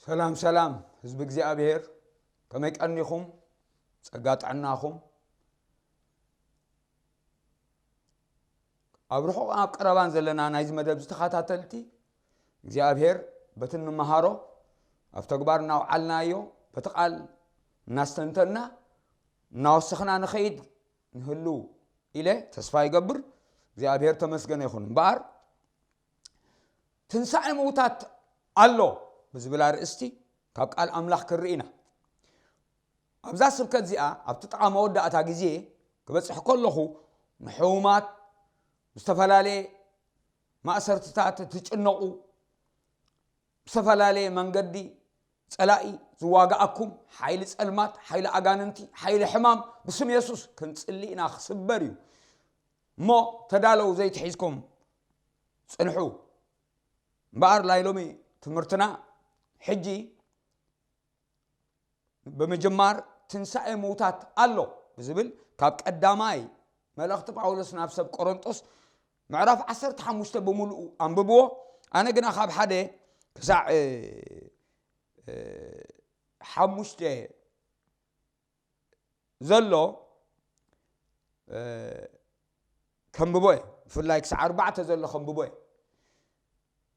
ሰላም ሰላም ህዝቢ እግዚኣብሔር፣ ከመይ ቀኒኹም? ጸጋ ጥዕናኹም? ኣብ ርሑቕ ኣብ ቀረባን ዘለና ናይዚ መደብ ዝተኸታተልቲ እግዚኣብሔር በቲ እንመሃሮ ኣብ ተግባር እናውዓልናዮ በቲ ቃል እናስተንተና እናወሰኽና ንኸይድ ንህሉ ኢለ ተስፋ ይገብር። እግዚኣብሔር ተመስገነ ይኹን። እምበኣር ትንሳኤ ምውታት ኣሎ ብዝብል ኣርእስቲ ካብ ቃል ኣምላኽ ክርኢ ኢና። ኣብዛ ስብከት እዚኣ ኣብቲ ጥቓ መወዳእታ ግዜ ክበጽሕ ከለኹ ንሕሙማት ብዝተፈላለየ ማእሰርትታት እትጭነቑ ብዝተፈላለየ መንገዲ ጸላኢ ዝዋጋኣኩም ሓይሊ ጸልማት ሓይሊ ኣጋንንቲ ሓይሊ ሕማም ብስም የሱስ ክንጽሊ ኢና ክስበር እዩ። እሞ ተዳለው ዘይትሒዝኩም ጽንሑ። እምበኣር ናይ ሎሚ ትምህርትና ሕጂ ብምጅማር ትንሳኤ ምውታት ኣሎ ብዝብል ካብ ቀዳማይ መልእኽቲ ጳውሎስ ናብ ሰብ ቆሮንጦስ ምዕራፍ ዓሰርተ ሓሙሽተ ብምሉኡ ኣንብብዎ። ኣነ ግና ካብ ሓደ ክሳዕ ሓሙሽተ ዘሎ ከንብቦ እየ። ብፍላይ ክሳዕ ኣርባዕተ ዘሎ ከንብቦ እየ።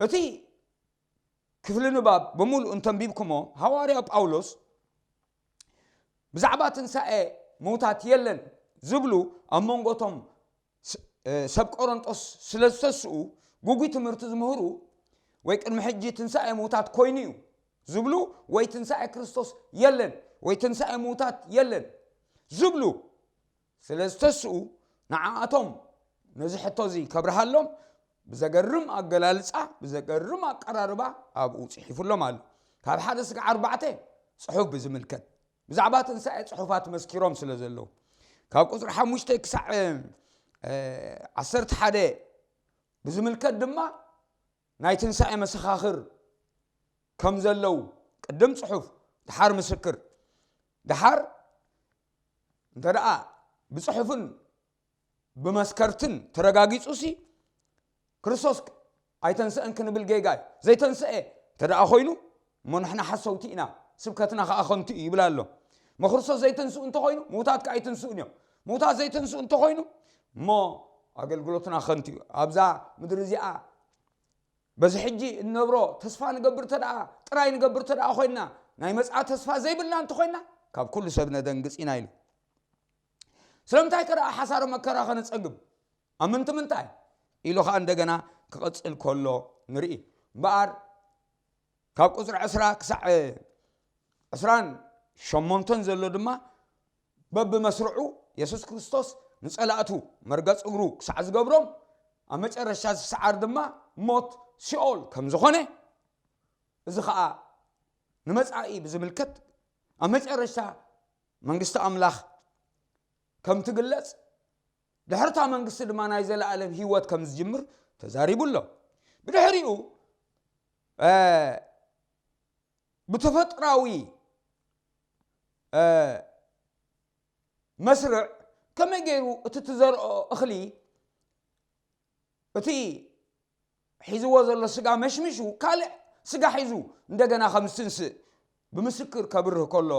እቲ ክፍሊ ንባብ ብምሉእ እንተንቢብኩሞ ሃዋርያ ጳውሎስ ብዛዕባ ትንሳኤ ምውታት የለን ዝብሉ ኣብ መንጎቶም ሰብ ቆሮንጦስ ስለ ዝተስኡ ጉጉይ ትምህርቲ ዝምህሩ ወይ ቅድሚ ሕጂ ትንሳኤ ምውታት ኮይኑ እዩ ዝብሉ ወይ ትንሳኤ ክርስቶስ የለን ወይ ትንሳኤ ምውታት የለን ዝብሉ ስለ ዝተስኡ ንዓኣቶም ነዚ ሕቶ እዚ ከብርሃሎም ብዘገርም ኣገላልጻ ብዘገርም ኣቀራርባ ኣብኡ ጽሒፉሎም ኣሎ። ካብ ሓደ ስጋዕ ኣርባዕተ ጽሑፍ ብዝምልከት ብዛዕባ ትንሳኤ ጽሑፋት መስኪሮም ስለ ዘለዉ ካብ ቁፅሪ ሓሙሽተ ክሳዕ ዓሰርተ ሓደ ብዝምልከት ድማ ናይ ትንሳኤ መሰኻኽር ከም ዘለዉ ቅድም ጽሑፍ ድሓር ምስክር ድሓር እንተ ደኣ ብጽሑፍን ብመስከርትን ተረጋጊጹ ሲ ክርስቶስ ኣይተንስአን ክንብል ጌጋ እዩ። ዘይተንስአ እንተ ደኣ ኮይኑ እሞ ንሕና ሓሰውቲ ኢና፣ ስብከትና ከዓ ከንቱ እዩ ይብል ኣሎ። እሞ ክርስቶስ ዘይተንስኡ እንተኮይኑ ምውታት ከዓ ኣይትንስኡን እዮም። ምውታት ዘይተንስኡ እንተኮይኑ እሞ ኣገልግሎትና ከንቱ እዩ። ኣብዛ ምድሪ እዚኣ በዚ ሕጂ እንነብሮ ተስፋ ንገብር እንተ ደኣ ጥራይ ንገብር እንተ ደኣ ኮይንና ናይ መጽኣ ተስፋ ዘይብልና እንተኮይንና ካብ ኩሉ ሰብ ነደንግጽ ኢና ኢሉ። ስለምንታይ ከ ደኣ ሓሳረ መከራ ከነጸግብ ኣብ ምንቲ ምንታይ ኢሉ ከዓ እንደገና ክቕጽል ከሎ ንርኢ እምበኣር ካብ ቁፅሪ ዕስራ ክሳዕ ዕስራን ሸሞንተን ዘሎ ድማ በብመስርዑ የሱስ ክርስቶስ ንፀላእቱ መርገፅ እግሩ ክሳዕ ዝገብሮም ኣብ መጨረሻ ዝሰዓር ድማ ሞት ሲኦል ከም ዝኾነ እዚ ከዓ ንመፃኢ ብዝምልከት ኣብ መጨረሻ መንግስቲ ኣምላኽ ከም ትግለፅ ድሕርታ መንግስቲ ድማ ናይ ዘለኣለም ህይወት ከም ዝጅምር ተዛሪቡ ኣሎ። ብድሕሪኡ ብተፈጥራዊ መስርዕ ከመይ ገይሩ እቲ ትዘርኦ እኽሊ እቲ ሒዝዎ ዘሎ ስጋ መሽሚሹ ካልእ ስጋ ሒዙ እንደገና ከም ዝትንስእ ብምስክር ከብርህ ከሎ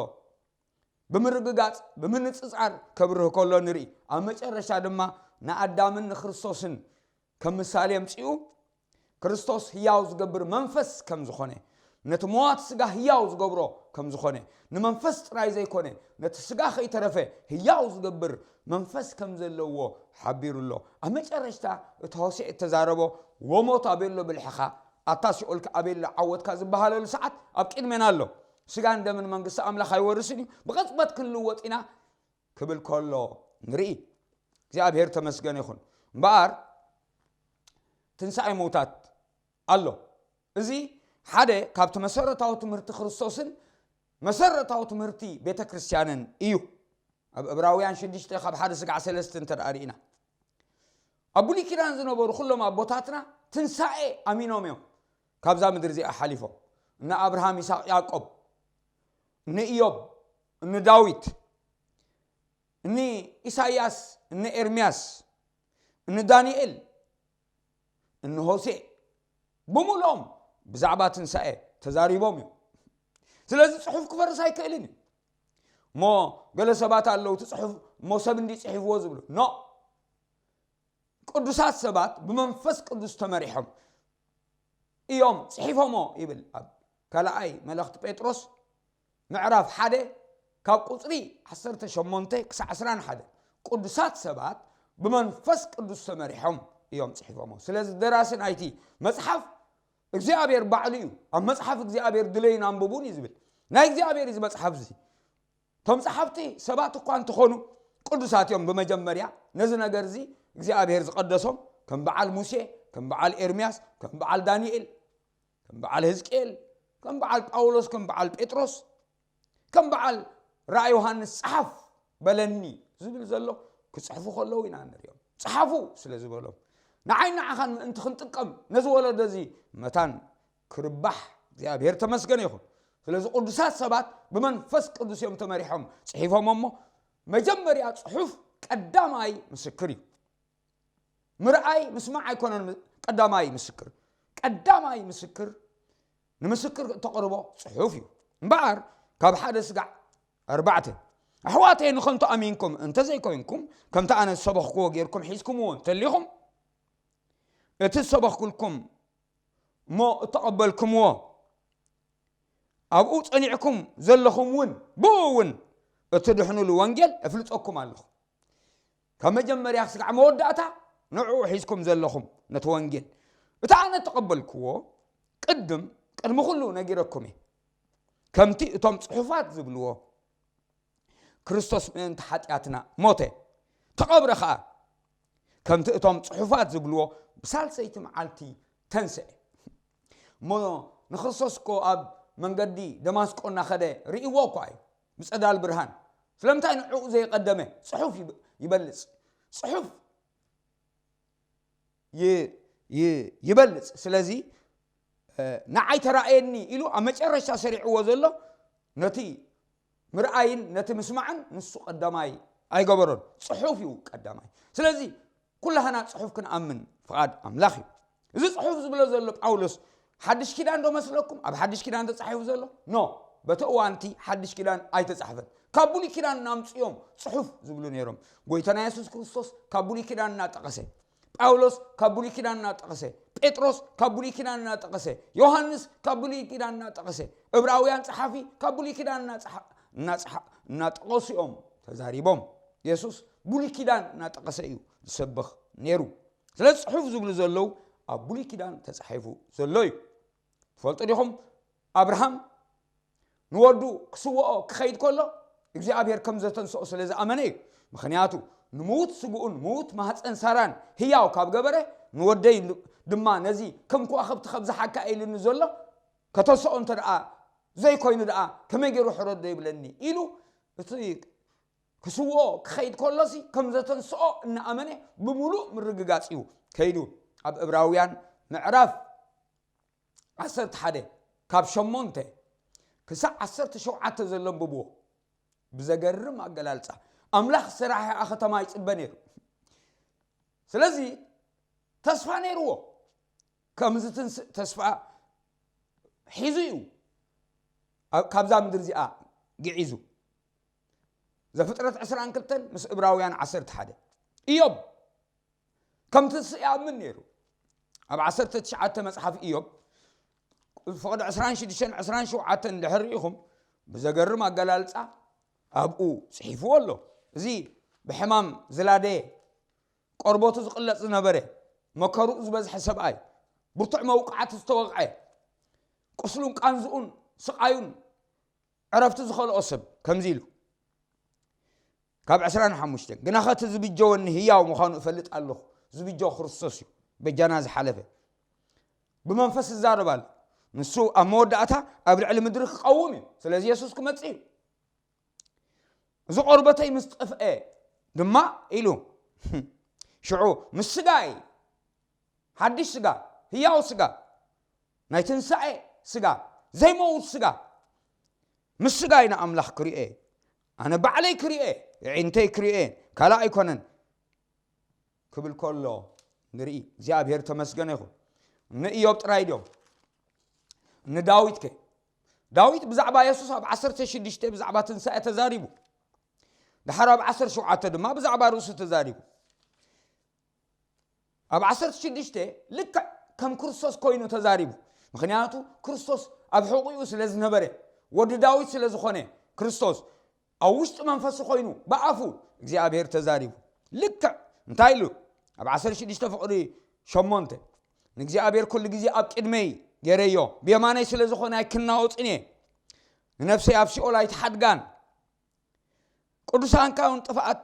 ብምርግጋጽ ብምንጽጻር ከብርህ ከሎ ንርኢ። ኣብ መጨረሻ ድማ ንኣዳምን ንክርስቶስን ከም ምሳሌ ኣምጺኡ ክርስቶስ ህያው ዝገብር መንፈስ ከም ዝኾነ ነቲ መዋት ስጋ ህያው ዝገብሮ ከም ዝኾነ ንመንፈስ ጥራይ ዘይኮነ ነቲ ስጋ ከይተረፈ ህያው ዝገብር መንፈስ ከም ዘለዎ ሓቢሩ ኣሎ። ኣብ መጨረሽታ እቲ ሆሴዕ እተዛረቦ ወሞት ኣበሎ ብልሕኻ ኣታ ሲኦልካ ኣበሎ ዓወትካ ዝበሃለሉ ሰዓት ኣብ ቅድሜና ኣሎ። ስጋን ደምን መንግስቲ ኣምላኽ ኣይወርስን እዩ። ብቐጽበት ክንልወጥ ኢና ክብል ከሎ ንርኢ። እግዚኣብሔር ተመስገን ይኹን። እምበኣር ትንሳኤ ምውታት ኣሎ። እዚ ሓደ ካብቲ መሰረታዊ ትምህርቲ ክርስቶስን መሰረታዊ ትምህርቲ ቤተ ክርስቲያንን እዩ። ኣብ ዕብራውያን ሽዱሽተ ካብ ሓደ ስጋዕ ሰለስተ እንተ ደኣ ርኢና ኣብ ብሉይ ኪዳን ዝነበሩ ኩሎም ኣቦታትና ትንሳኤ ኣሚኖም እዮም ካብዛ ምድሪ እዚኣ ሓሊፎም። እነ ኣብርሃም፣ ይስሐቅ፣ ያዕቆብ፣ እነ ኢዮብ፣ እነ ዳዊት፣ እኒ ኢሳይያስ፣ እኒ ኤርምያስ፣ እኒ ዳንኤል፣ እኒ ሆሴዕ ብምልኦም ብዛዕባ ትንሳኤ ተዛሪቦም እዮም። ስለዚ ጽሑፍ ክፈርስ ኣይክእልን እዩ። እሞ ገለ ሰባት ኣለዉ፣ እቲ ጽሑፍ እሞ ሰብ እንዲ ጽሒፍዎ ዝብሉ። ኖ። ቅዱሳት ሰባት ብመንፈስ ቅዱስ ተመሪሖም እዮም ጽሒፎሞ ይብል ኣብ ካልኣይ መልእኽቲ ጴጥሮስ ምዕራፍ ሓደ ካብ ቁጽሪ ዓሰርተ ሸሞንተ ክሳዕ ዕስራን ሓደ። ቅዱሳት ሰባት ብመንፈስ ቅዱስ ተመሪሖም እዮም ጽሒፎሞ። ስለዚ ደራሲ ናይቲ መጽሓፍ እግዚኣብሔር ባዕሉ እዩ። ኣብ መጽሓፍ እግዚኣብሔር ድለዩን ኣንብቡን እዩ ዝብል። ናይ እግዚኣብሔር እዩ እዚ መጽሓፍ እዚ። እቶም ጸሓፍቲ ሰባት እኳ እንተኾኑ ቅዱሳት እዮም። ብመጀመርያ ነዚ ነገር እዚ እግዚኣብሔር ዝቐደሶም ከም በዓል ሙሴ፣ ከም በዓል ኤርምያስ፣ ከም በዓል ዳንኤል፣ ከም በዓል ህዝቅኤል፣ ከም በዓል ጳውሎስ፣ ከም በዓል ጴጥሮስ፣ ከም በዓል ራእይ ዮሃንስ ጸሓፍ በለኒ ዝብል ዘሎ ክጽሕፉ ከለዉ ኢና ንሪኦም። ጸሓፉ ስለ ዝበሎም ንዓይ ንዓኻን ምእንቲ ክንጥቀም ነዚ ወለዶ እዚ መታን ክርባሕ እግዚኣብሔር ተመስገነ ይኹን። ስለዚ ቅዱሳት ሰባት ብመንፈስ ቅዱስ እዮም ተመሪሖም ጽሒፎም እሞ መጀመርያ ጽሑፍ ቀዳማይ ምስክር እዩ። ምርኣይ ምስማዕ ኣይኮነን ም- ቀዳማይ ምስክር። ቀዳማይ ምስክር ንምስክር እተቕርቦ ጽሑፍ እዩ። እምበኣር ካብ ሓደ ስጋዕ ኣርባዕተ ኣሕዋተይ ንኸንቱ ኣሚንኩም እንተዘይኮይንኩም ከምቲ ኣነ ዝሰበኽክዎ ጌርኩም ሒዝኩምዎ እንተሊኹም እቲ ዝሰበኽኩልኩም እሞ እተቐበልኩምዎ ኣብኡ ጸኒዕኩም ዘለኹም እውን ብኡ እውን እትድሕኑሉ ወንጌል እፍልጸኩም ኣለኹ። ካብ መጀመርያ ስጋዕ መወዳእታ ንዕኡ ሒዝኩም ዘለኹም ነቲ ወንጌል እቲ ኣነ እተቐበልክዎ ቅድም ቅድሚ ኩሉ ነጊረኩም እየ። ከምቲ እቶም ጽሑፋት ዝብልዎ ክርስቶስ ምእንቲ ሓጢኣትና ሞተ፣ ተቐብረ ኸኣ። ከምቲ እቶም ጽሑፋት ዝብልዎ ብሳልሰይቲ መዓልቲ ተንስአ። እሞ ንክርስቶስ እኮ ኣብ መንገዲ ደማስቆ እናኸደ ርእይዎ እኳ እዩ ብጸዳል ብርሃን። ስለምንታይ ንዕኡ ዘይቐደመ? ጽሑፍ ይብ- ይበልጽ። ጽሑፍ ይ- ይ- ይበልጽ። ስለዚ ንዓይ ተራእየኒ ኢሉ ኣብ መጨረሻ ሰሪዕዎ ዘሎ ነቲ ምርኣይን ነቲ ምስማዕን ንሱ ቀዳማይ ኣይገበሮን። ጽሑፍ እዩ ቀዳማይ። ስለዚ ኩላህና ጽሑፍ ክንኣምን ፍቓድ ኣምላኽ እዩ። እዚ ጽሑፍ ዝብሎ ዘሎ ጳውሎስ ሓድሽ ኪዳን ዶ መስለኩም ኣብ ሓድሽ ኪዳን ተጻሒፉ ዘሎ? ኖ። በቲ እዋንቲ ሓድሽ ኪዳን ኣይተጻሕፈን። ካብ ብሉይ ኪዳን እናምጽኦም ጽሑፍ ዝብሉ ነይሮም። ጎይታና የሱስ ክርስቶስ ካብ ብሉይ ኪዳን እናጠቐሰ ጳውሎስ ካብ ብሉይ ኪዳን እናጠቐሰ፣ ጴጥሮስ ካብ ብሉይ ኪዳን እናጠቐሰ፣ ዮሃንስ ካብ ብሉይ ኪዳን እናጠቐሰ፣ እብራውያን ጸሓፊ ካብ ብሉይ ኪዳን እናጠቐሱ እዮም ተዛሪቦም። የሱስ ብሉይ ኪዳን እናጠቐሰ እዩ ዝሰብኽ ነይሩ። ስለዚ ጽሑፍ ዝብሉ ዘለዉ ኣብ ብሉይ ኪዳን ተጻሒፉ ዘሎ እዩ። ትፈልጡ ዲኹም? ኣብርሃም ንወዱ ክስውኦ ክኸይድ ከሎ እግዚኣብሔር ከም ዘተንስኦ ስለ ዝኣመነ እዩ። ምኽንያቱ ንምዉት ስግኡን ምዉት ማህፀን ሳራን ህያው ካብ ገበረ ንወደይ ድማ ነዚ ከም ከዋኽብቲ ከብዝሓካ ኢሉኒ ዘሎ ከተንስኦ እንተ ደኣ ዘይኮይኑ ደኣ ከመይ ገይሩ ሕረዶ ይብለኒ ኢሉ እቲ ክስውኦ ክኸይድ ከሎሲ ከም ዘተንስኦ እናኣመነ ብምሉእ ምርግጋፅ እዩ ከይዱ። ኣብ እብራውያን ምዕራፍ ዓሰርተ ሓደ ካብ ሸሞንተ ክሳዕ ዓሰርተ ሸውዓተ ዘሎ ኣንብብዎ። ብዘገርም ኣገላልፃ ኣምላኽ ሰራሒ ከተማ ይፅበ ነይሩ። ስለዚ ተስፋ ነይርዎ። ከምዚ ትንስእ ተስፋ ሒዙ እዩ ኣብ- ካብዛ ምድሪ እዚኣ ግዒዙ። ዘፍጥረት ዕስራን ክልተን ምስ እብራውያን ዓሰርተ ሓደ። ኢዮብ ከም ትንስእ ይኣምን ነይሩ። ኣብ ዓሰርተ ትሽዓተ መጽሓፍ ኢዮብ ፍቕዲ ዕስራን ሽዱሽተን ዕስራን ሸውዓተን እንድሕር ርኢኹም ብዘገርም ኣገላልጻ ኣብኡ ጽሒፍዎ ኣሎ። እዚ ብሕማም ዝላደየ ቆርበቱ ዝቕለጽ ዝነበረ መከርኡ ዝበዝሐ ሰብኣይ ብርቱዕ መውቃዕቲ ዝተወቕዐ ቁስሉን ቃንዝኡን ስቓዩን ዕረፍቲ ዝኸልኦ ሰብ ከምዚ ኢሉ ካብ ዕስራን ሓሙሽተን ግናኸ እቲ ዝብጀወኒ ህያው ምዃኑ እፈልጥ ኣለኹ። ዝብጀው ክርስቶስ እዩ በጃና ዝሓለፈ። ብመንፈስ ይዛረብ ኣሎ። ንሱ ኣብ መወዳእታ ኣብ ልዕሊ ምድሪ ክቐውም እዩ። ስለዚ የሱስ ክመጽእ እዩ። እዚ ቆርበተይ ምስ ጠፍአ ድማ ኢሉ ሽዑ ምስ ስጋይ ሓድሽ ስጋ ህያው ስጋ ናይ ትንሳኤ ስጋ ዘይመውት ስጋ ምስ ስጋይ ንኣምላኽ ክርእየ ኣነ ባዕለይ ክርእየ የዒንተይ ክርእየ ካልእ ኣይኮነን ክብል ከሎ ንርኢ እግዚኣብሔር ተመስገነ ይኹን። ንእዮብ ጥራይ ድዮም ንዳዊት ከ ዳዊት ብዛዕባ የሱስ ኣብ ዓሰርተ ሽዱሽተ ብዛዕባ ትንሳኤ ተዛሪቡ። ድሓር ኣብ ዓሰርተ ሸውዓተ ድማ ብዛዕባ ርእሱ ተዛሪቡ። ኣብ ዓሰርተ ሽዱሽተ ልክዕ ከም ክርስቶስ ኮይኑ ተዛሪቡ። ምኽንያቱ ክርስቶስ ኣብ ሕቑኡ ስለ ዝነበረ፣ ወዲ ዳዊት ስለ ዝኾነ፣ ክርስቶስ ኣብ ውሽጢ መንፈሱ ኮይኑ ብኣፉ እግዚኣብሔር ተዛሪቡ። ልክዕ እንታይ ኢሉ? ኣብ ዓሰርተ ሽዱሽተ ፍቕዲ ሸሞንተ፣ "ንእግዚኣብሔር ኩሉ ግዜ ኣብ ቅድመይ ገይረዮ፣ ብየማነይ ስለ ዝኾነ ኣይክናወጽን እየ፣ ንነፍሰይ ኣብ ሲኦል ኣይትሓድጋን፣ ቅዱሳንካ እውን ጥፍኣት፣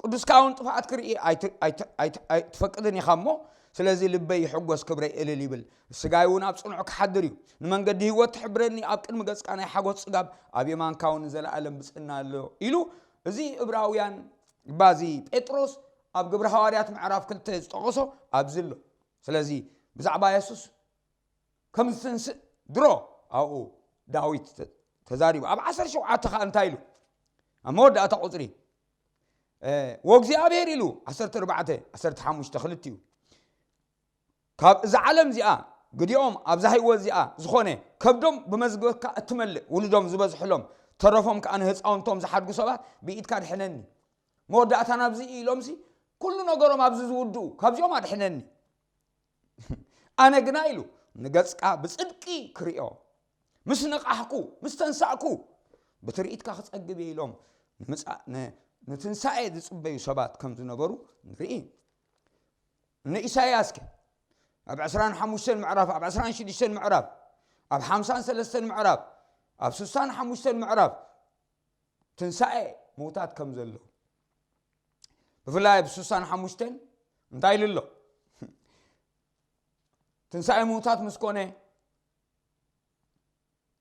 ቅዱስካ እውን ጥፍኣት ክርኢ ኣይት-፣ ኣይት-፣ ኣይት-፣ ኣይትፈቅድን ኢኻ እሞ፣ ስለዚ ልበይ ይሕጎስ፣ ክብረይ እልል ይብል፣ ስጋይ እውን ኣብ ጽኑዕ ክሓድር እዩ። ንመንገዲ ህይወት ትሕብረኒ፣ ኣብ ቅድሚ ገጽካ ናይ ሓጎስ ጽጋብ፣ ኣብ የማንካ እውን ንዘለኣለም ብጽና ኣሎ" ኢሉ። እዚ ዕብራውያን ባዚ ጴጥሮስ ኣብ ግብረ ሃዋርያት ምዕራፍ ክልተ ዝጠቐሶ ኣብዚ ኣሎ። ስለዚ ብዛዕባ የሱስ ከም ዝትንስእ ድሮ ኣብኡ ዳዊት ተ-፣ ተዛሪቡ። ኣብ ዓሰርተ ሸውዓተ ኸኣ እንታይ ኢሉ? ኣብ መወዳእታ ቁጽሪ፣ እ፣ "ወእግዚኣብሔር" ኢሉ፣ ዓሰርተ ኣርባዕተ፣ ዓሰርተ ሓሙሽተ፣ ክልቲኡ፣ "ካብ እዛ ዓለም እዚኣ፣ ግዲኦም ኣብዛ ህይወት እዚኣ ዝኾነ፣ ከብዶም ብመዝገብካ እትመልእ፣ ውሉዶም ዝበዝሕሎም፣ ተረፎም ከኣ ንህፃውንቶም ዝሓድጉ ሰባት ብኢድካ ድሕነኒ። መወዳእታ ናብዚ እዩ" ኢሎምሲ፣ ኩሉ ነገሮም ኣብዚ ዝውድኡ፣ "ካብዚኦም ኣድሕነኒ። ኣነ ግና" ኢሉ፣ "ንገጽካ ብጽድቂ ክርእዮ፣ ምስ ነቓሕኩ፣ ምስ ተንሳእኩ፣ ብትርኢትካ ክጸግብ እየ" ኢሎም ንምጻ-፣ ን-፣ ንትንሳኤ ዝጽበዩ ሰባት ከም ዝነበሩ ንርኢ። ንኢሳይያስ ከ ኣብ ዕስራን ሓሙሽተን ምዕራፍ፣ ኣብ ዕስራን ሽዱሽተን ምዕራፍ፣ ኣብ ሓምሳን ሰለስተን ምዕራፍ፣ ኣብ ስሳን ሓሙሽተን ምዕራፍ ትንሳኤ ምውታት ከም ዘሎ፣ ብፍላይ ኣብ ስሳን ሓሙሽተን እንታይ ኢሉ ኣሎ? ትንሳኤ ምውታት ምስ ኮነ፣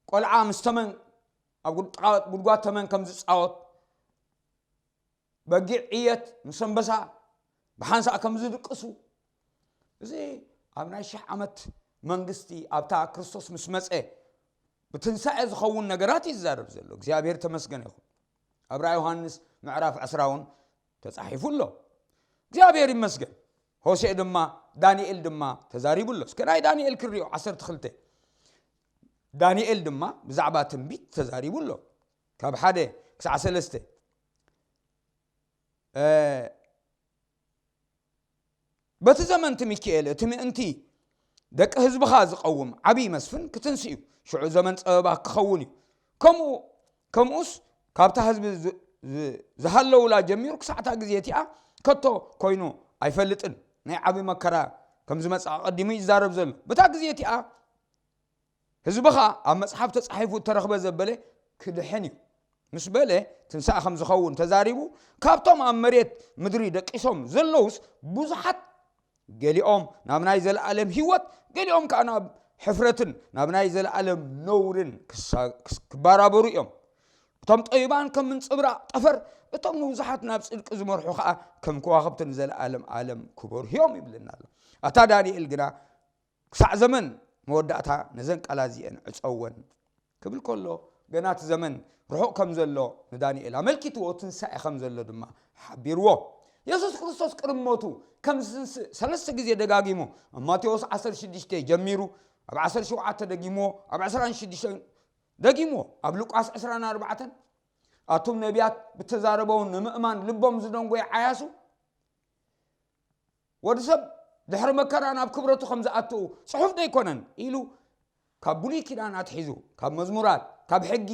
ቆልዓ ምስ ተመን፣ ኣብ ጉድ-፣ ጥቓ ጉድጓድ ተመን ከም ዝጻወት፣ በጊዕ ዕየት ምስ ኣንበሳ ብሓንሳእ ከም ዝድቅሱ፣ እዚ ኣብ ናይ ሽሕ ዓመት መንግስቲ፣ ኣብታ ክርስቶስ ምስ መጸ ብትንሳኤ ዝኸውን ነገራት እዩ ዝዛረብ ዘሎ። እግዚኣብሔር ተመስገን ይኹን። ኣብ ራእይ ዮሃንስ ምዕራፍ ዕስራ እውን ተጻሒፉ ኣሎ። እግዚኣብሔር ይመስገን። ሆሴዕ ድማ፣ ዳንኤል ድማ ተዛሪቡ ኣሎ። እስከ ናይ ዳንኤል ክንሪኦ፣ ዓሰርተ ክልተ። ዳንኤል ድማ ብዛዕባ ትንቢት ተዛሪቡ ኣሎ። ካብ ሓደ ክሳዕ ሰለስተ። እ፣ "በቲ ዘመን እቲ ሚካኤል፣ እቲ ምእንቲ ደቂ ህዝብኻ ዝቐውም ዓብዪ መስፍን ክትንስእ እዩ። ሽዑ ዘመን ጸበባ ክኸውን እዩ። ከምኡ፣ ከምኡስ ካብታ ህዝቢ ዝ-፣ ዝ-፣ ዝሃለውላ ጀሚሩ ክሳዕታ ግዜ እቲኣ ከቶ ኮይኑ ኣይፈልጥን። ናይ ዓቢ መከራ ከም ዝመጽእ ኣቐዲሙ እዩ ዝዛረብ ዘሎ። በታ ግዜ እቲኣ ህዝብኻ ኣብ መጽሓፍ ተጻሒፉ እተረኽበ ዘበለ ክድሕን እዩ" ምስ በለ፣ ትንሳኤ ከም ዝኸውን ተዛሪቡ፣ ካብቶም ኣብ መሬት ምድሪ ደቂሶም ዘለዉስ ብዙሓት፣ ገሊኦም ናብ ናይ ዘለኣለም ህይወት፣ ገሊኦም ከኣ ናብ ሕፍረትን ናብ ናይ ዘለኣለም ነውርን ክሳ-፣ ክስ-፣ ክባራበሩ እዮም። እቶም ጠቢባን ከም ምንጽብራቕ ጠፈር፣ እቶም ንብዙሓት ናብ ጽድቂ ዝመርሑ ከኣ ከም ከዋኽብቲ ንዘለኣለም ዓለም ክበርሁ እዮም ይብለና ኣሎ። ኣታ ዳንኤል ግና፣ "ክሳዕ ዘመን መወዳእታ ነዘን ቃላት እዚአን ዕጸወን" ክብል ከሎ፣ ገና እቲ ዘመን ርሑቕ ከም ዘሎ ንዳንኤል ኣመልኪትዎ፣ ትንሳኤ ከም ዘሎ ድማ ሓቢርዎ። የሱስ ክርስቶስ ቅድሚ ሞቱ ከም ዝትንስእ ሰለስተ ግዜ ደጋጊሙ፣ ኣብ ማቴዎስ ዓሰርተ ሽዱሽተ ጀሚሩ፣ ኣብ ዓሰርተ ሸውዓተ ደጊምዎ፣ ኣብ ዕስራን ሽዱሽተን ደጊምዎ፣ ኣብ ሉቃስ ዕስራን ኣርባዕተን፣ ኣቱም ነቢያት ብተዛረበውን ንምእማን ልቦም ዝደንጎየ ዓያሱ፣ "ወዲ ሰብ ድሕሪ መከራ ናብ ክብረቱ ከም ዝኣቱ ጽሑፍ ዶ ኣይኮነን?" ኢሉ ካብ ብሉይ ኪዳን ኣትሒዙ፣ ካብ መዝሙራት፣ ካብ ሕጊ፣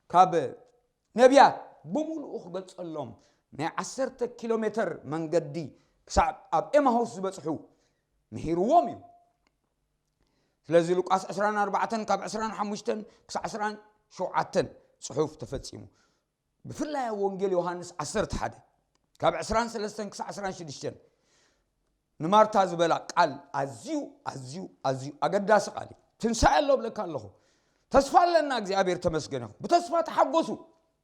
ካብ ነቢያት ብምሉኡ ክገልጸሎም፣ ናይ ዓሰርተ ኪሎ ሜተር መንገዲ ክሳብ ኣብ ኤማሁስ ዝበጽሑ ምሂርዎም እዩ። ስለዚ ሉቃስ ዕስራን ኣርባዕተን ካብ ዕስራን ሓሙሽተን ክሳዕ ዕስራን ሸውዓተን ጽሑፍ ተፈጺሙ። ብፍላይ ኣብ ወንጌል ዮሃንስ ዓሰርተ ሓደ ካብ ዕስራን ሰለስተን ክሳዕ ዕስራን ሽዱሽተን ንማርታ ዝበላ ቃል ኣዝዩ፣ ኣዝዩ፣ ኣዝዩ ኣገዳሲ ቃል እዩ። "ትንሳኤ ኣሎ" እብለካ ኣለኹ። "ተስፋ ኣለና፣ እግዚኣብሔር ተመስገን ይኹን። ብተስፋ ተሓጎሱ፣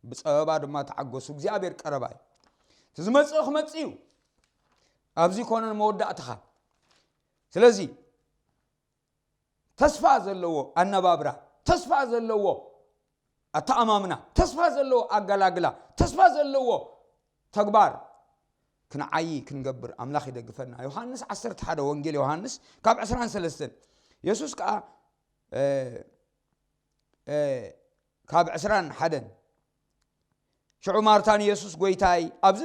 ብጸበባ ድማ ተሓጎሱ፣ እግዚኣብሔር ቀረባ እዩ። እቲ ዝመጽእ ክመጽእ እዩ። ኣብዚ ኮነ ንመወዳእትኻ። ስለዚ ተስፋ ዘለዎ ኣነባብራ፣ ተስፋ ዘለዎ ኣተኣማምና፣ ተስፋ ዘለዎ ኣገላግላ፣ ተስፋ ዘለዎ ተግባር ክንዓዪ ክንገብር ኣምላኽ ይደግፈና።" ዮሃንስ ዓሰርተ ሓደ፣ ወንጌል ዮሃንስ ካብ ዕስራን ሰለስተን። የሱስ ከኣ፣ እ፣ ካብ ዕስራን ሓደን ሽዑ ማርታ ንየሱስ፣ "ጐይታይ፣ ኣብዚ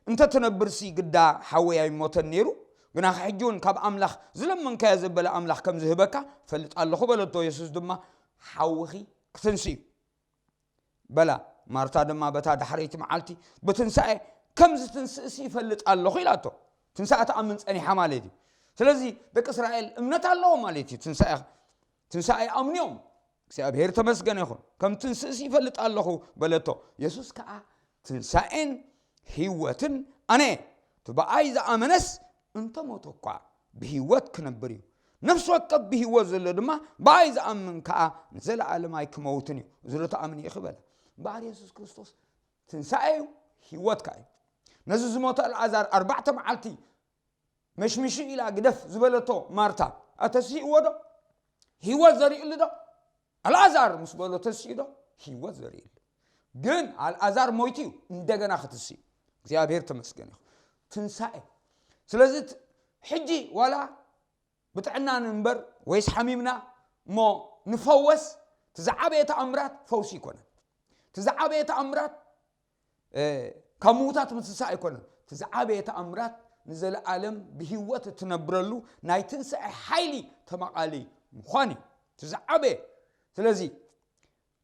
እንተትነብርሲ ግዳ ሓወይ ኣይሞተን ነይሩ። ግናኸ ሕጂ እውን ካብ ኣምላኽ ዝለመንካዮ ዘበለ ኣምላኽ ከም ዝህበካ እፈልጥ ኣለኹ" በለቶ። የሱስ ድማ፣ "ሓውኺ ክትንስእ እዩ" በላ። ማርታ ድማ በታ ዳሕረይቲ መዓልቲ፣ "ብትንሳኤ ከም ዝትንስእሲ ይፈልጥ ኣለኹ" ኢላቶ። ትንሳኤ ትኣምን ጸኒሓ ማለት እዩ። ስለዚ ደቂ እስራኤል እምነት ኣለዎም ማለት እዩ። ትንሳኤ ትንሳኤ ኣምንዮም፣ "እግዚኣብሔር ተመስገነ ይኹን፣ ከም ትንስእሲ ይፈልጥ ኣለኹ" በለቶ። የሱስ ከኣ፣ "ትንሳኤን ህይወትን ኣነ እየ፣ እቲ ብኣይ ዝኣመነስ እንተ ሞተ እኳ ብህይወት ክነብር እዩ። ነፍሲ ወከፍ ብህይወት ዘሎ ድማ ብኣይ ዝኣምን ከኣ ንዘለኣለም ኣይክመውትን እዩ። እዚ ዶ ትኣምን ኢኺ?" በለ። እምበኣር የሱስ ክርስቶስ ትንሳኤ እዩ፣ ህይወት ከኣ እዩ። ነዚ ዝሞተ ኣልዓዛር ኣርባዕተ መዓልቲ መሽሚሹ ኢላ ግደፍ ዝበለቶ ማርታ፣ ኣተስኢዎ ዶ? ህይወት ዘርእሉ ዶ? ኣልኣዛር ምስ በሎ ተስኡ ዶ? ህይወት ዘርእሉ። ግን ኣልኣዛር ሞይቱ እዩ፣ እንደገና ክትስእ እዩ። እግዚኣብሔር ተመስገን ይኹን። ትንሳኤ። ስለዚ ት-፣ ሕጂ ዋላ ብጥዕና ንንበር ወይስ ሓሚምና እሞ ንፈወስ፣ እቲ ዝዓበየ ተኣምራት ፈውሲ ይኮነን። እቲ ዝዓበየ ተኣምራት፣ እ፣ ካብ ምዉታት ምትንሳእ ኣይኮነን። እቲ ዝዓበየ ተኣምራት ንዘለኣለም ብህይወት እትነብረሉ ናይ ትንሳኤ ሓይሊ ተማቓሊ ምዃን እዩ። እቲ ዝዓበየ። ስለዚ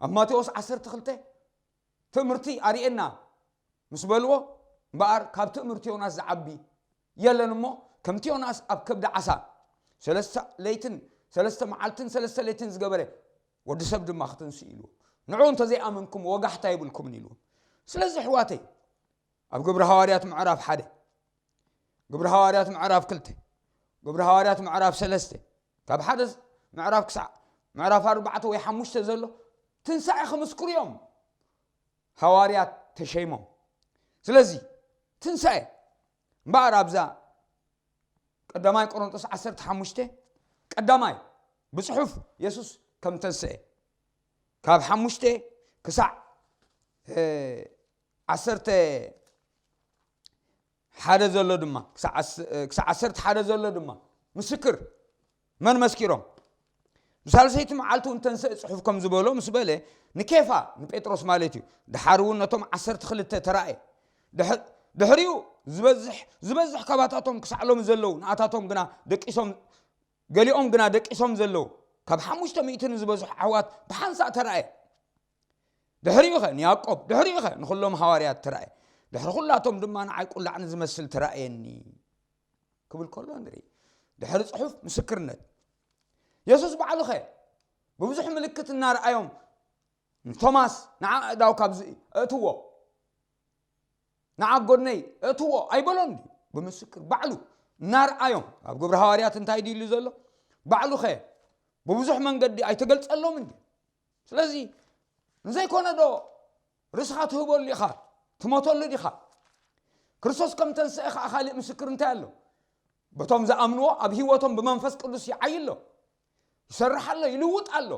ኣብ ማቴዎስ ዓሰርተ ክልተ ትእምርቲ ኣርእየና ምስ በልዎ፣ እምበኣር ካብ ትእምርቲ ዮናስ ዝዓቢ የለን እሞ፣ ከምቲ ዮናስ ኣብ ከብዲ ዓሳ ሰለስተ ለይትን ሰለስተ መዓልትን ሰለስተ ለይትን ዝገበረ፣ ወዲ ሰብ ድማ ክትንስእ ኢልዎ። ንዑ እንተዘይኣመንኩም ወጋሕታ የብልኩምን ኢልዎም። ስለዚ ኣሕዋተይ፣ ኣብ ግብሪ ሃዋርያት ምዕራፍ ሓደ፣ ግብሪ ሃዋርያት ምዕራፍ ክልተ፣ ግብሪ ሃዋርያት ምዕራፍ ሰለስተ፣ ካብ ሓደ ምዕራፍ ክሳዕ ምዕራፍ ኣርባዕተ ወይ ሓሙሽተ ዘሎ ትንሳኤ ክምስክሩ እዮም ሃዋርያት ተሸይሞም። ስለዚ ትንሳኤ እምበኣር ኣብዛ ቀዳማይ ቆሮንቶስ ዓሰርተ ሓሙሽተ ቀዳማይ ብጽሑፍ የሱስ ከም ተንስኤ ካብ ሓሙሽተ ክሳዕ፣ እ፣ ዓሰርተ ሓደ ዘሎ ድማ፣ ክሳዕ ዓስ-፣ ክሳዕ ዓሰርተ ሓደ ዘሎ ድማ ምስክር መን መስኪሮም? ብሳልሰይቲ መዓልቲ እውን ተንስእ ጽሑፍ ከም ዝበሎ ምስ በለ፣ ንኬፋ፣ ንጴጥሮስ ማለት እዩ፣ ድሓር እውን ነቶም ዓሰርተ ክልተ ተራእየ። ድሕ-፣ ድሕሪኡ ዝበዝሕ፣ ዝበዝሕ ካባታቶም ክሳዕ ሎሚ ዘለዉ፣ ንኣታቶም ግና ደቂሶም፣ ገሊኦም ግና ደቂሶም ዘለዉ፣ ካብ ሓሙሽተ ሚእቲ ንዝበዝሑ ኣሕዋት ብሓንሳእ ተራእየ። ድሕሪኡ ኸ ንያዕቆብ፣ ድሕሪኡ ኸ ንኹሎም ሃዋርያት ተራእየ። ድሕሪ ኹላቶም ድማ ንዓይ ቁላዕ ንዝመስል ተራእየኒ ክብል ከሎ ንርኢ። ድሕሪ ጽሑፍ ምስክርነት። የሱስ ባዕሉ ኸ ብብዙሕ ምልክት እናረኣዮም ንቶማስ፣ "ንዓ ኣእዳው ካብዚ እእትዎ፣ ንዓ ጎድነይ እእትዎ" ኣይበሎን ድዩ? ብምስክር ባዕሉ እናረኣዮም ኣብ ግብሪ ሃዋርያት እንታይ ድዩ ኢሉ ዘሎ? ባዕሉ ኸ ብብዙሕ መንገዲ ኣይተገልጸሎምን ድዩ? ስለዚ ንዘይኮነ ዶ ርእስኻ ትህበሉ ኢኻ፣ ትሞተሉ ዲኻ? ክርስቶስ ከም ተንስአ ኸዓ ካልእ ምስክር እንታይ ኣሎ? በቶም ዝኣምንዎ ኣብ ህይወቶም ብመንፈስ ቅዱስ ይዓይ ኣሎ፣ ይሰርሕ ኣሎ፣ ይልውጥ ኣሎ።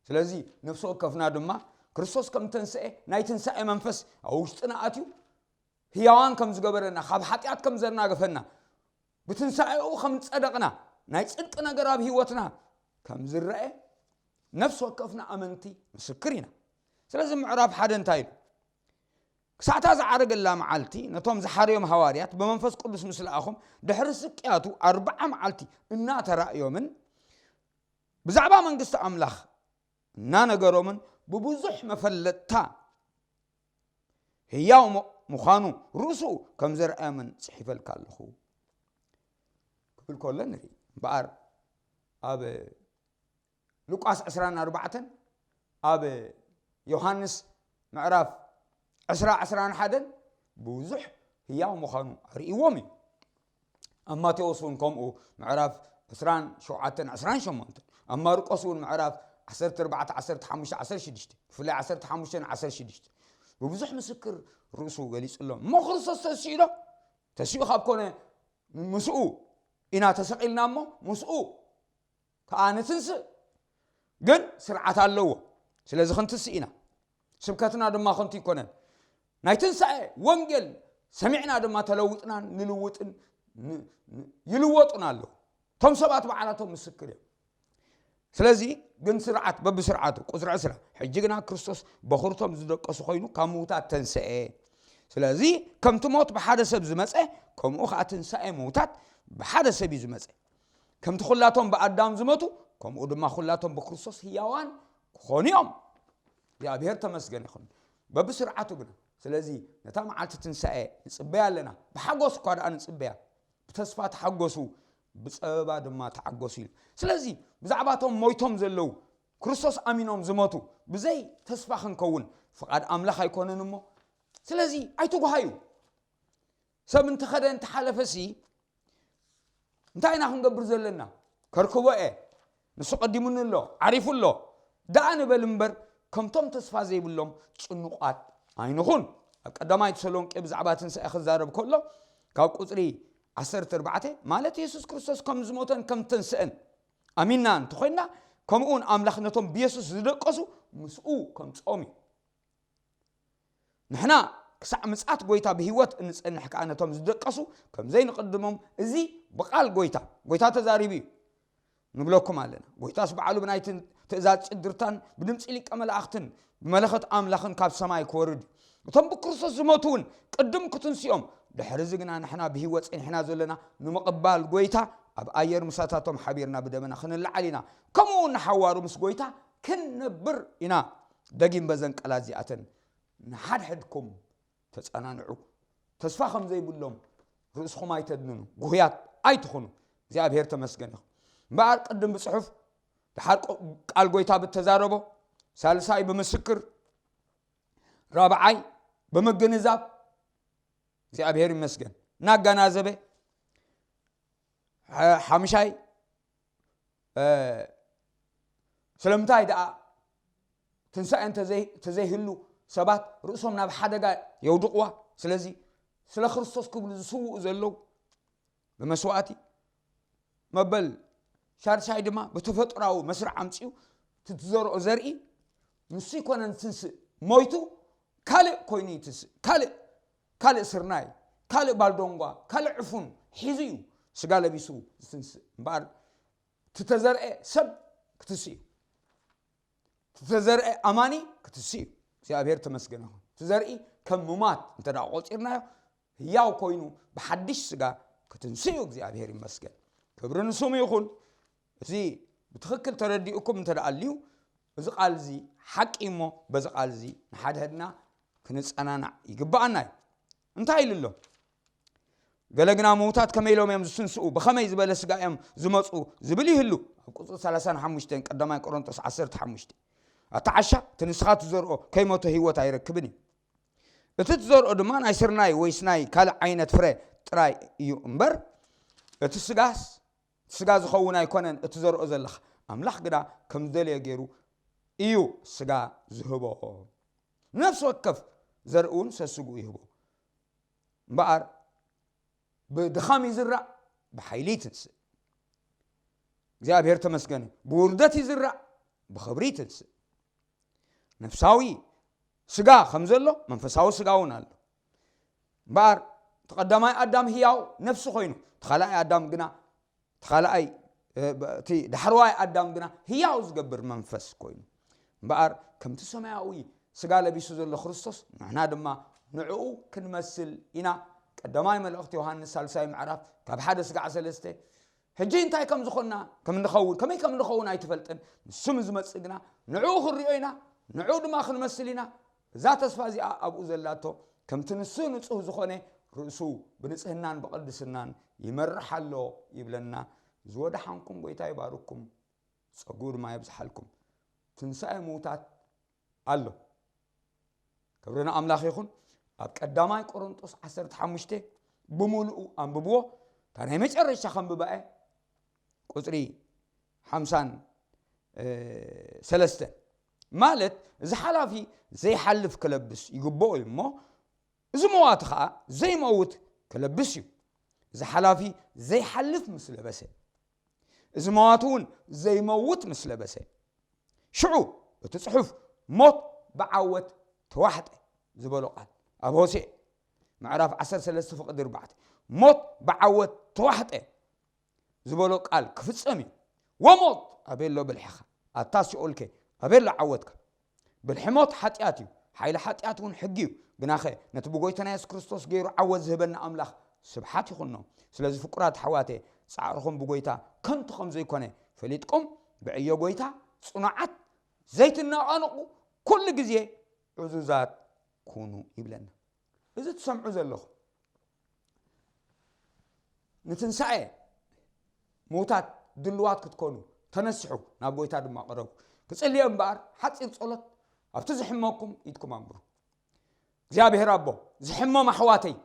ስለዚ ነፍሲ ወከፍና ድማ ክርስቶስ ከም ተንስአ ናይ ትንሳኤ መንፈስ ኣብ ውሽጥና ኣትዩ ህያዋን ከም ዝገበረና፣ ካብ ሓጢኣት ከም ዘናገፈና፣ ብትንሳኤኡ ከም ዝጸደቕና፣ ናይ ጽድቂ ነገር ኣብ ህይወትና ከም ዝረአ ነፍሲ ወከፍና ኣመንቲ ምስክር ኢና። ስለዚ ምዕራፍ ሓደ እንታይ ኢሉ? ክሳዕታ ዝዓረገላ መዓልቲ ነቶም ዝሓረዮም ሃዋርያት ብመንፈስ ቅዱስ ምስ ለኣኹም፣ ድሕሪ ስቅያቱ ኣርብዓ መዓልቲ እናተራእዮምን ብዛዕባ መንግስቲ ኣምላኽ እናነገሮምን ብብዙሕ መፈለጥታ ህያው ም-፣ ምዃኑ ርእሱ ከም ዘርኣዮምን ጽሒፈልካ ኣለኹ ክብል ከሎ ንርኢ። እምበኣር ኣብ ሉቃስ ዕስራን ኣርባዕተን፣ ኣብ ዮሃንስ ምዕራፍ ዕስራ፣ ዕስራን ሓደን ብዙሕ ህያው ምዃኑ ኣርእይዎም እዩ። ኣብ ማቴዎስ እውን ከምኡ ምዕራፍ ዕስራን ሸውዓተን፣ ዕስራን ሸሞንተን፣ ኣብ ማርቆስ እውን ምዕራፍ ዓሰርተ ኣርባዕተ፣ ዓሰርተ ሓሙሽተ፣ ዓሰርተ ሽዱሽተ፣ ብፍላይ ዓሰርተ ሓሙሽተ ዓሰርተ ሽዱሽተ ብብዙሕ ምስክር ርእሱ ገሊጹሎም። እሞ ክርስቶስ ተሲኡ ዶ? ተሲኡ ካብ ኮነ ምስኡ ኢና ተሰቒልና እሞ ምስኡ ከኣ ንትንስእ። ግን ስርዓት ኣለዎ። ስለዚ ክንትስእ ኢና። ስብከትና ድማ ከንቱ ኣይኮነን። ናይ ትንሳኤ ወንጌል ሰሚዕና ድማ ተለውጥናን ንልውጥን ን-፣ ን-፣ ይልወጡን ኣለዉ። እቶም ሰባት ባዕላቶም ምስክር እዮም። ስለዚ ግን ስርዓት በብስርዓቱ ቁፅሪ ዕስራ፣ ሕጂ ግና ክርስቶስ በኹርቶም ዝደቀሱ ኮይኑ ካብ ምውታት ተንስኤ። ስለዚ ከምቲ ሞት ብሓደ ሰብ ዝመፀ፣ ከምኡ ከዓ ትንሳኤ ምውታት ብሓደ ሰብ እዩ ዝመፀ። ከምቲ ኩላቶም ብኣዳም ዝመቱ፣ ከምኡ ድማ ኩላቶም ብክርስቶስ ህያዋን ክኾኑ እዮም። እግዚኣብሔር ተመስገን ይኹን። በብስርዓቱ ግና። ስለዚ ነታ መዓልቲ ትንሳኤ ንፅበያ ኣለና። ብሓጎስ እኳ ደኣ ንፅበያ። ብተስፋ ተሓጎሱ፣ ብፀበባ ድማ ተዓጎሱ ኢሉ። ስለዚ ብዛዕባቶም ሞይቶም ዘለዉ፣ ክርስቶስ ኣሚኖም ዝሞቱ፣ ብዘይ ተስፋ ክንከውን ፍቓድ ኣምላኽ ኣይኮነን እሞ። ስለዚ ኣይትጉሃዩ። ሰብ እንተኸደ እንተሓለፈሲ እንታይ ኢና ክንገብር ዘለና? ከርክቦ እየ፣ ንሱ ቀዲሙኒ ኣሎ፣ ዓሪፉ ኣሎ ደኣ ንበል እምበር፣ ከምቶም ተስፋ ዘይብሎም ጽኑቓት ኣይንኹን። ኣብ ቀዳማይ ተሰሎንቄ ብዛዕባ ትንሳኤ ክዛረብ ከሎ፣ ካብ ቁጽሪ ዓሰርተ ኣርባዕተ፣ ማለት የሱስ ክርስቶስ ከም ዝሞተን ከም ተንስአን ኣሚንና እንተኾይንና፣ ከምኡ እውን ኣምላኽ ነቶም ብየሱስ ዝደቀሱ ምስኡ ከምጽኦም እዩ። ንሕና ክሳዕ ምጽኣት ጐይታ ብህይወት እንጸንሕ ከኣ ነቶም ዝደቀሱ ከም ዘይንቕድሞም እዚ ብቓል ጐይታ፣ ጐይታ ተዛሪቡ እዩ ንብለኩም ኣለና። ጐይታስ ባዕሉ ብናይ ትን-፣ ትእዛዝ ጭድርታን ብድምጺ ሊቀ መላእኽትን ብመለኸት ኣምላኽን ካብ ሰማይ ክወርድ እዩ። እቶም ብክርስቶስ ዝሞቱ እውን ቅድም ክትንስኦም፣ ድሕሪ እዚ ግና ንሕና ብህይወት ጸኒሕና ዘለና ንምቕባል ጐይታ ኣብ ኣየር ምሳታቶም ሓቢርና ብደመና ክንለዓል ኢና። ከምኡ እውን ንሓዋሩ ምስ ጐይታ ክንነብር ኢና። ደጊም በዘን ቃላት እዚኣተን ንሓድሕድኩም ተጸናንዑ። ተስፋ ከም ዘይብሎም ርእስኹም ኣይተድንኑ፣ ጉህያት ኣይትኹኑ። እግዚኣብሔር ተመስገን ይኹን። እምበኣር ቅድም ብጽሑፍ፣ ደሓር ቃል ጐይታ ብተዛረቦ፣ ሳልሳይ ብምስክር፣ ራብዓይ ብምግንዛብ፣ እግዚኣብሔር ይመስገን፣ እናገናዘበ፣ ሓ-፣ ሓምሻይ፣ እ፣ ስለምንታይ ደኣ ትንሳኤ እንተዘይ-፣ እንተዘይህሉ ሰባት ርእሶም ናብ ሓደጋ የውድቕዋ? ስለዚ ስለ ክርስቶስ ክብሉ ዝስውኡ ዘለዉ ብመስዋእቲ፣ መበል ሻድሻይ ድማ ብተፈጥሮኣዊ መስርዕ ኣምጺኡ እቲ ትዘርኦ ዘርኢ ንሱ ይኮነን ዝትንስእ፣ ሞይቱ ካልእ ኮይኑ ይትንስእ። ካልእ፣ ካልእ ስርናይ፣ ካልእ ባልዶንጓ፣ ካልእ ዕፉን ሒዙ እዩ ስጋ ለቢሱ ዝትንስእ እምበኣር፣ እቲ ተዘርአ ሰብ ክትስእ እዩ። እቲ ተዘርአ ኣማኒ ክትስእ እዩ። እግዚኣብሔር ተመስገነ ይኹን። እቲ ዘርኢ ከም ምማት እንተ ደኣ ቆጺርናዮ፣ ህያው ኮይኑ ብሓድሽ ስጋ ክትንስእ እዩ። እግዚኣብሔር ይመስገን። ክብሪ ንስሙ ይኹን። እዚ ብትኽክል ተረዲኡኩም እንተ ደኣ ኣልዩ፣ እዚ ቃል እዚ ሓቂ እሞ፣ በዚ ቃል እዚ ንሓድሕድና ክንጸናናዕ ይግብኣና እዩ። እንታይ ኢሉ ኣሎ? ገለ ግና ምዉታት ከመይ ኢሎም እዮም ዝትንስኡ? ብኸመይ ዝበለ ስጋ እዮም ዝመጹ? ዝብል ይህሉ። ኣብ ቁጽሪ ሰላሳን ሓሙሽተን ቀዳማይ ቆሮንቶስ ዓሰርተ ሓሙሽተ። ኣታ ዓሻ፣ እቲ ንስኻ ትዘርኦ ከይሞተ ህይወት ኣይረክብን እዩ። እቲ ትዘርኦ ድማ ናይ ስርናይ ወይስ ናይ ካልእ ዓይነት ፍረ ጥራይ እዩ እምበር፣ እቲ ስጋስ፣ ስጋ ዝኸውን ኣይኮነን እቲ ዘርኦ ዘለኻ። ኣምላኽ ግና ከም ዝደለዮ ገይሩ እዩ ስጋ ዝህቦ። ነፍሲ ወከፍ ዘርኢ እውን ሰስግኡ ይህቦ። እምበኣር ብድኻም ይዝራእ፣ ብሓይሊ ይትንስእ። እግዚኣብሔር ተመስገን እዩ። ብውርደት ይዝራእ፣ ብኽብሪ ይትንስእ። ነፍሳዊ ስጋ ከም ዘሎ፣ መንፈሳዊ ስጋ እውን ኣሎ። እምበኣር እቲ ቀዳማይ ኣዳም ህያው ነፍሲ ኮይኑ፣ እቲ ካልኣይ ኣዳም ግና፣ እቲ ካልኣይ፣ እ፣ ብ-፣ እቲ ዳሕረዋይ ኣዳም ግና ህያው ዝገብር መንፈስ ኮይኑ። እምበኣር ከምቲ ሰማያዊ ስጋ ለቢሱ ዘሎ ክርስቶስ፣ ንሕና ድማ ንዕኡ ክንመስል ኢና። ቀዳማይ መልእኽቲ ዮሃንስ ሳልሳይ ምዕራፍ ካብ ሓደ ስጋዕ ሰለስተ። ሕጂ እንታይ ከም ዝኾንና፣ ከም እንኸውን፣ ከመይ ከም እንኸውን ኣይትፈልጥን። ንሱ ምስ ዝመጽእ ግና ንዕኡ ክንሪኦ ኢና፣ ንዕኡ ድማ ክንመስል ኢና። እዛ ተስፋ እዚኣ ኣብኡ ዘላቶ፣ ከምቲ ንሱ ንጹህ ዝኾነ ርእሱ ብንጽህናን ብቕድስናን ይመርሕ ኣሎ ይብለና። ዝወደሓንኩም ጐይታ ይባርኩም፣ ጸጉኡ ድማ የብዝሓልኩም። ትንሳኤ ምዉታት ኣሎ። ክብሪ ንኣምላኽ ይኹን። ኣብ ቀዳማይ ቆሮንጦስ ዓሰርተ ሓሙሽተ ብምሉኡ ኣንብብዎ። እታ ናይ መጨረሻ ከንብባ እየ። ቁጽሪ ሓምሳን ሰለስተን። ማለት፣ እዚ ሓላፊ ዘይሓልፍ ክለብስ ይግብኦ እዩ እሞ፣ እዚ መዋቲ ኸኣ ዘይመውት ክለብስ እዩ። እዚ ሓላፊ ዘይሓልፍ ምስ ለበሰ፣ እዚ መዋቲ እውን ዘይመውት ምስ ለበሰ፣ ሽዑ እቲ ጽሑፍ ሞት ብዓወት ተዋሕጠ ዝበሎ ቃል ኣብ ሆሴዕ ምዕራፍ ዓሰርተ ሰለስተ ፍቕዲ ኣርባዕተ፣ ሞት ብዓወት ተዋሕጠ ዝበሎ ቃል ክፍጸም እዩ። ወሞት ኣበሎ ብልሕኻ ኣታ ሲኦልከ ኣበሎ ዓወትካ። ብልሒ ሞት ሓጢኣት እዩ፣ ሓይሊ ሓጢኣት እውን ሕጊ እዩ። ግናኸ ነቲ ብጎይታና የሱስ ክርስቶስ ገይሩ ዓወት ዝህበና ኣምላኽ ስብሓት ይኹኖ። ስለዚ ፍቁራት ኣሕዋተ፣ ጻዕርኹም ብጎይታ ከንቱ ከም ዘይኮነ ፈሊጥኩም፣ ብዕዮ ጎይታ ጽኑዓት ዘይትነቓነቑ፣ ኩሉ ግዜ ዕዙዛት ኩኑ ይብለና። እዚ ትሰምዑ ዘለኹም ንትንሳኤ ምውታት ድልዋት ክትኮኑ ተነስሑ፣ ናብ ጎይታ ድማ ቅረቡ። ክጽልየ እምበኣር ሓጺር ጸሎት ኣብቲ ዝሕመኩም ኢድኩም ኣንብሩ። እግዚኣብሔር ኣቦ፣ ዝሕመም ኣሕዋተይ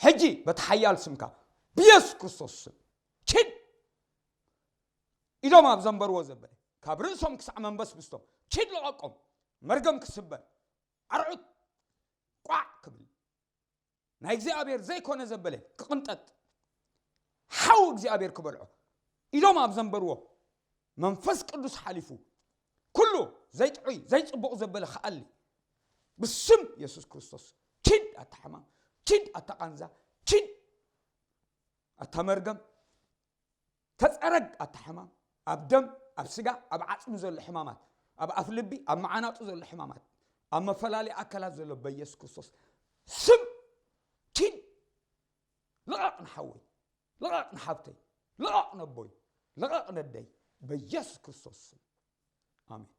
ሕጂ በቲ ሓያል ስምካ ብየሱስ ክርስቶስ ስም ኪድ ኢዶም ኣብ ዘንበርዎ ዘበለ ካብ ርእሶም ክሳዕ መንበስብስቶም ኪድ ልቐቆም። መርገም ክስበር፣ ኣርዑት ቋዕ ክብል፣ ናይ እግዚኣብሔር ዘይኮነ ዘበለ ክቕንጠጥ፣ ሓው እግዚኣብሔር ክበልዖ ኢዶም ኣብ ዘንበርዎ መንፈስ ቅዱስ ሓሊፉ ኩሉ ዘይጥዑይ ዘይጽቡቕ ዘበለ ክኣሊ ብስም የሱስ ክርስቶስ ኪድ ኣታ ሕማም፣ ኪድ ኣታ ቃንዛ፣ ኪድ ኣታ መርገም፣ ተጸረግ ኣታ ሕማም። ኣብ ደም፣ ኣብ ስጋ፣ ኣብ ዓጽሚ ዘሎ ሕማማት፣ ኣብ ኣፍ ልቢ፣ ኣብ መዓናጡ ዘሎ ሕማማት፣ ኣብ መፈላለዩ ኣካላት ዘሎ በየሱስ ክርስቶስ ስም ኪድ። ልቐቕ ንሓወይ፣ ልቐቕ ንሓብተይ፣ ልቐቕ ነቦይ፣ ልቐቕ ነደይ፣ በየሱስ ክርስቶስ ስም ኣሜን።